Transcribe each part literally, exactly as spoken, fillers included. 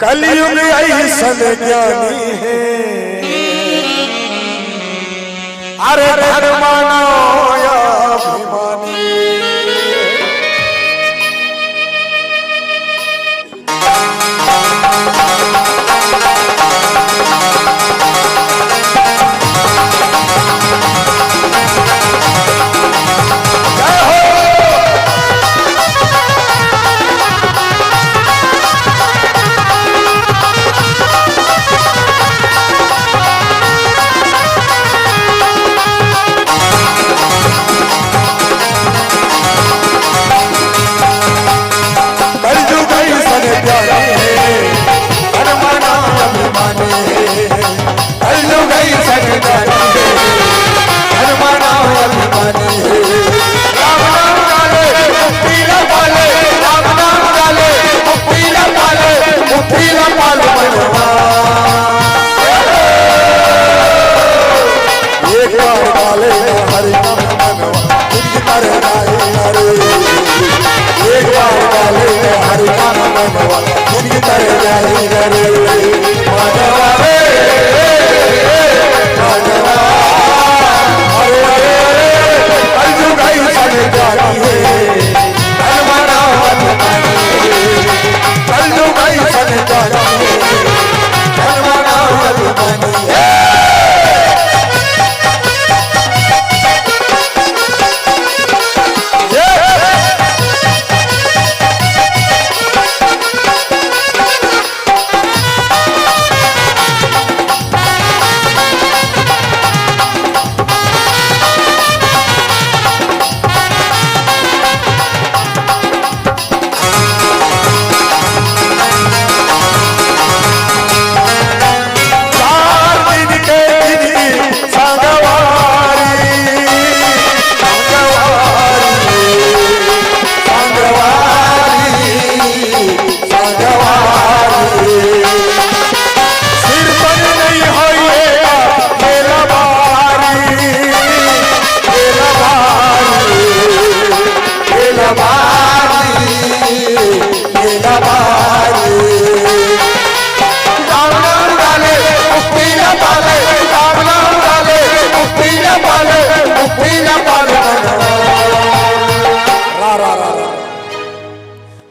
कलयुग अइसन ज्ञानी हे, अरे धन मानो अभिमानी। कलयुग अइसन ज्ञानी हे, धन मानो अभिमानी हे। कलयुग अइसन ज्ञानी हे, धन मानो अभिमानी हे। राम नाम डाले, मुक्ति न पाले, राम नाम डाले, मुक्ति न पाले, मुक्ति न पाले मनवा। एक बार डाले हरि नाम मनवा, जिंदगी तर जाए रे। एक बार डाले हरि नाम मनवा, जिंदगी तर जाए रे। माधवा रे, माधवा। अरे, अरे, अरे, कलयुग अइसन ज्ञानी हे, धन मानो अभिमानी हे। कलयुग अइसन ज्ञानी हे, धन मानो अभिमानी हे। चार दिन के जिंदगी संगवारी, संगवारी, संगवारी, संगवारी। सिर पर नहीं होइए मेला भारी, मेला भारी, मेला भारी। मेरा बारी। राम नाम डाले, मुक्ति न पाले, राम नाम डाले, मुक्ति न पाले, मुक्ति न पाले। रा, रा, रा, रा।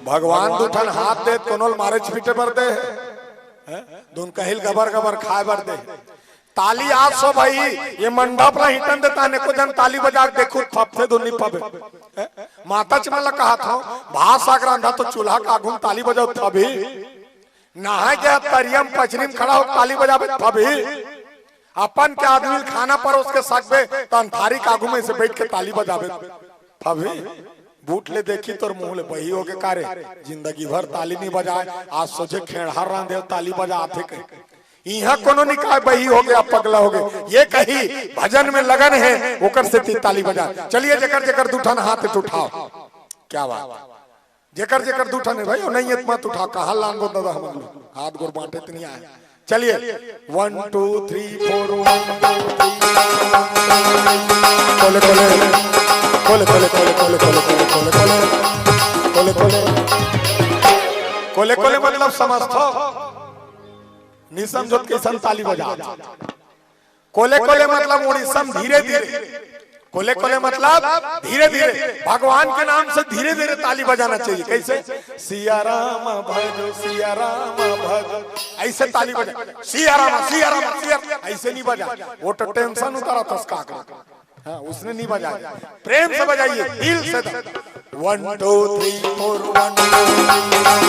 भगवान दू ठन हाथ दे, कोनो ल मारे पीटे बर दे, हैं? दून कहिल गबर गबर खाए बर दे। ताली आठ सौ भाई, ये मंडप ला हिटन दे ताने को जन ताली बजा के देखू, फपथे दुनी फबे। हैं? माता च मन ला कहत हंव, भात साग रांधा तो चूल्हा के आघू म ताली बजाव फबही। नहाए के तरिया म पचरी म खड़ा होके ताली बजाबे फबही। अपन के आदमी ल खाना परोस के सकबे, त अंथारी के आघू म अइसे बइठ के ताली बजाबे फबही। बूट ले देखही तोर मुंह ले, बही होगे का रे? जिंदगी भर ताली नइ बजाए, आज सोझे खेड़हा रांधे अउ ताली बजात हे कहि। इहां कोनो नइ कहय बही होगे, पगला होगे। ये कही भजन में लगन हे, ओकर सेती ताली बजाए। चलिए, जेकर जेकर दू ठन हाथ उठाव। क्या बात। जेकर जेकर दू ठन हे भाई, ओ नइ हे त मत उठाव। कहां लान दो दादा हमन लोग। हाथ गोड़ बांटे त नइ आय। चलिए, one two three four, one two three। कोले कोले, कोले कोले, कोले कोले, कोले कोले, कोले कोले, कोले कोले। कोले कोले मतलब समझथो? नइ समझो त कइसन ताली बजात। कोले कोले मतलब उड़ीसा म धीरे धीरे। कोले कोले मतलब धीरे धीरे। भगवान के नाम से धीरे धीरे ताली बजाना चाहिए। कइसे? सिया राम भजो, सिया राम भजो, अइसे ताली बजा। सिया राम, सिया राम, सिया, अइसे नइ बजा। ओ तो tension उतारत हे उसका। हां, उसने नइ बजाय। प्रेम से बजाइए, दिल से। One two three four, one two three four।